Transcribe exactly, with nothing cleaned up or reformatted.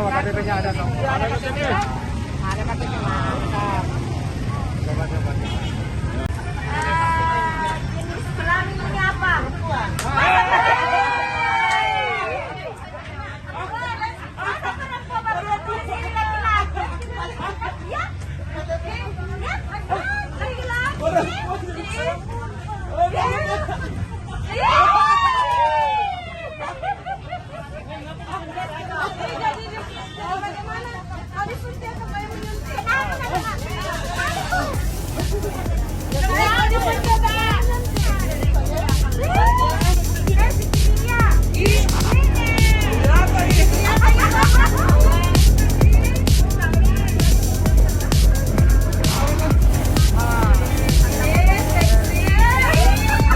Ada K T P-nya ada, no? Ada K T P. Ada K T P, mantap. Coba, coba, coba. Eh, jenis kelamin ini apa? Perempuan.